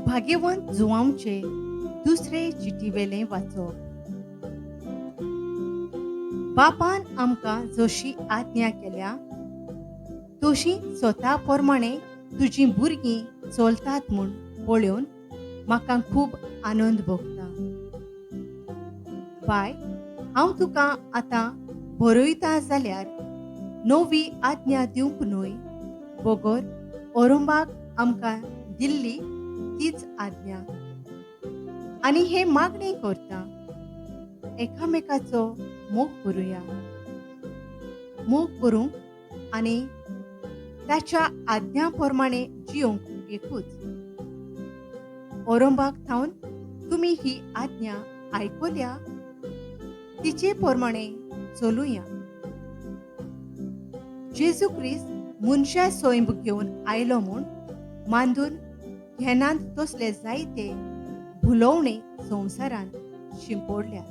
भाग्यवंत जुवांवचे दुसरे चिटीवेलें वाचप. बापान आमकां जशी आज्ञा केल्या तशी स्वता प्रमाणे तुजीं भुरगीं चलतात म्हूण पळोवन म्हाका खूब आनंद भोगता. बाय, हांव तुका आतां बरयता जाल्यार नवी आज्ञा दिवंक न्हय, बगर औरंबाक आमकां दिल्ली तीच आज्ञा. आनी हे मागणें करता, एकामेकाचो मोग करुया. मोग करूंक आनी ताच्या आज्ञा प्रमाणे जियोंक एकूच. औरंबाक थावन तुमी ही आज्ञा आयकल्या तिचे प्रमाणे चलुया. जेजू क्रिस्त मनशा सैंब घेवन आयलो म्हूण मांदून घेनांत तसले जायते भुलोवणे संवसारांत शिंपडल्यात.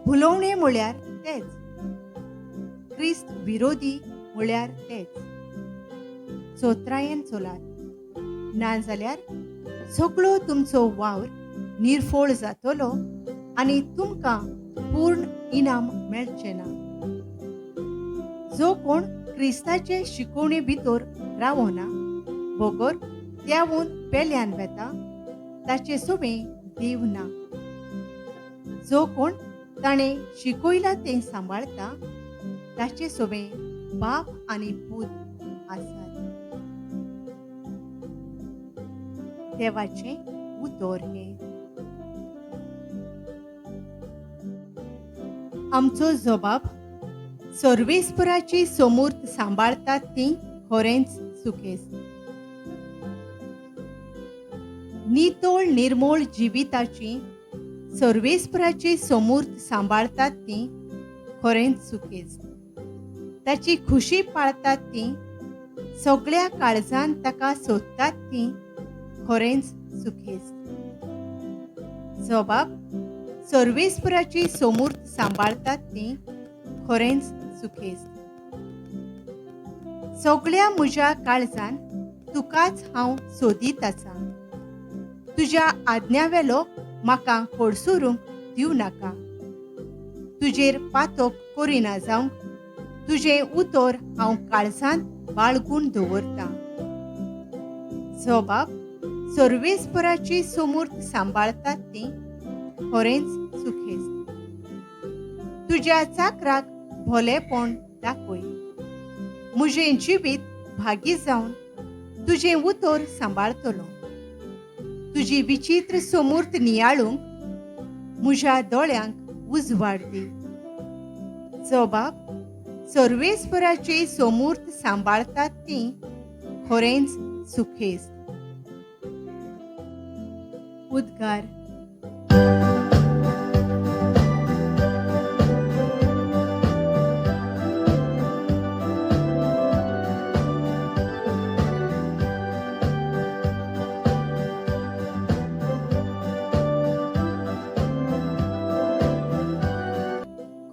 भुलोवणे म्हळ्यार तेच, क्रिस्त विरोधी म्हळ्यार तेच. चोत्रायेन चलात, नाजाल्यार सगळो तुमचो वावर निर्फोळ जातलो आनी तुमकां पूर्ण इनाम मेळचें ना. जो कोण क्रिस्ताचे शिकोवणे भितर रावना बगर त्यावून पेल्यान वेता ताचे सोबें देव ना. जो कोण ताणें शिकयलां तें सांबाळता ताचे सोबें बाप आनी पूत आसात. देवाचें उतर हें. आमचो जबाब सर्वेस्पराची समूर्त सांबाळतात ती खरेंच सुखेस्त. नितळ निर्मोळ जिविताची सर्वेस्पराची समूर्त सांबाळतात ती खरेंच सुखेस्त. ताची खुशी पाळतात ती, सगळ्या काळजान ताका सोदतात ती खरेंच सुखेस्त. जबाब सर्वेस्पराची समूर्त सांबाळतात ती खरेंच सुखेस्त. सगळ्या म्हज्या काळजान तुकाच हांव सोदीत आसा. तुज्या आज्ञावेलो म्हाका कोडसुरूंक दिवं नाका. तुजेर पातोक करिना जावंक तुजें उतर हांव काळजांत बाळगून दवरतां. जबाब सर्वेस्पराची समूर्त सांबाळतात ती खरेंच सुखेस्त. तुज्या चाकराक भोलेपण दाखय. म्हजें जिवीत भागी जावन तुजें उतर सांबाळतलो. तुजी विचित्र समूर्त नियाळूंक म्हज्या दोळ्यांक उजवाड दी. जबाब सर्वेस्पराची समूर्त सांबाळतात ती खरेंच सुखेस्त. उद्गार.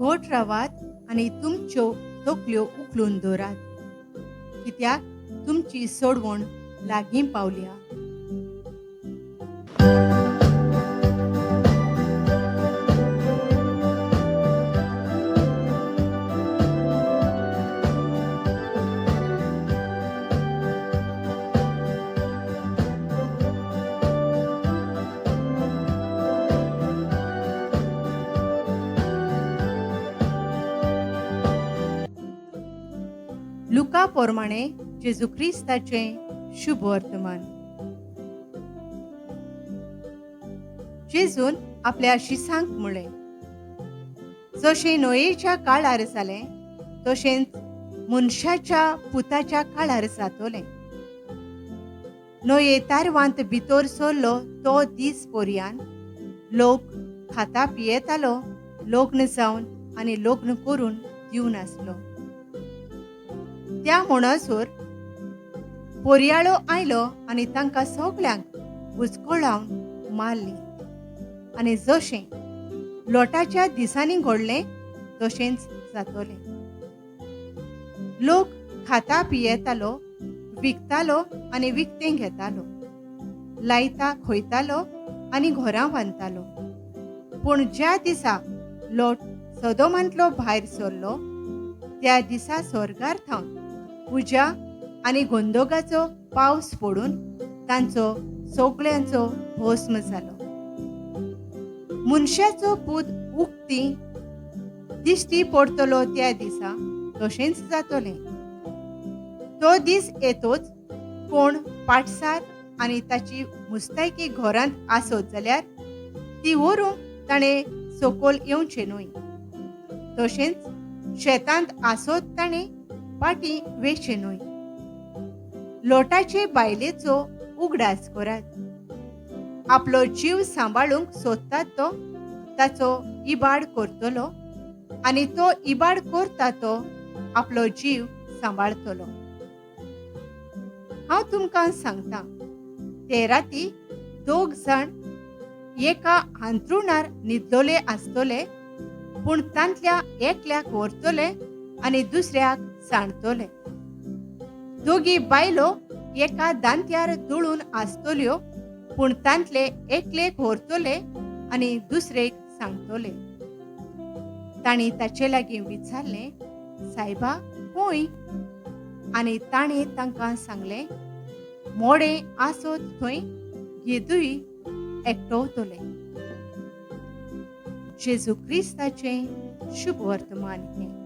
घोट रावात आनी तुमच्यो तकल्यो उखलून दवरात, कित्याक तुमची सोडवण लागीं पावल्या. लुका प्रमाणे जेजू क्रिस्ताचें शुभ वर्तमान. जेजून आपल्या शिसांक म्हळें, जशें नोयेच्या काळार जालें तशेंच मनशाच्या पुताच्या काळार जातलें. नोये तारवांत भितर सरलो तो दीस पर्यान लोक खाता पियेतालो, लग्न जावन आनी लग्न करून दिवन आसलो. त्या म्हणसर पोरयाळो आयलो आनी तांकां सगळ्यांक बुचकळावन मारली. आनी जशें लोटाच्या दिसांनी घडलें तशेंच जातलें. लोक खाता पियेतालो, विकतालो आनी विकतें घेतालो, लायता खोयतालो आनी घरां बांदतालो. पूण ज्या दिसा लोट सदोमांतलो भायर सरलो त्या दिसा स्वर्गार थावन उज्या आनी गोंदोगाचो पावस पडून तांचो सगळ्यांचो भस्म जालो. मनशाचो पूत उक्ती दिश्टी पडटलो त्या दिसा तशेंच जातलें. तो दीस येतोच कोण पाटसार आनी ताची मुस्तायकी घरांत आसत जाल्यार ती व्हरूंक ताणें सकयल येवचें न्हय. तशेंच शेतांत आसत ताणें पाटी वेचें न्हय. लोटाचे बायलेचो उगडास करात. आपलो जीव सांबाळूंक सोदतात तो ताचो इबाड करतलो आनी तो इबाड करता तो आपलो जीव सांबाळतलो. हांव तुमकां सांगता, ते राती दोग जाण एका हांतरुणार न्हिदलोले आसतले, पूण तांतल्या एकल्याक व्हरतले आनी दुसऱ्याक सांडतले. दोगी बायलो एका दांत्यार दुळून आसतल्यो, पूण तांतले एकलेक व्हरतले आनी दुसरेक सांगतले. तांणी ताचे लागीं विचारलें, सायबा खंय? आनी ताणें तांकां सांगलें, मोडें आसत थंय गिदूय एकटवतले. जेजू क्रिस्ताचें शुभ वर्तमान हें.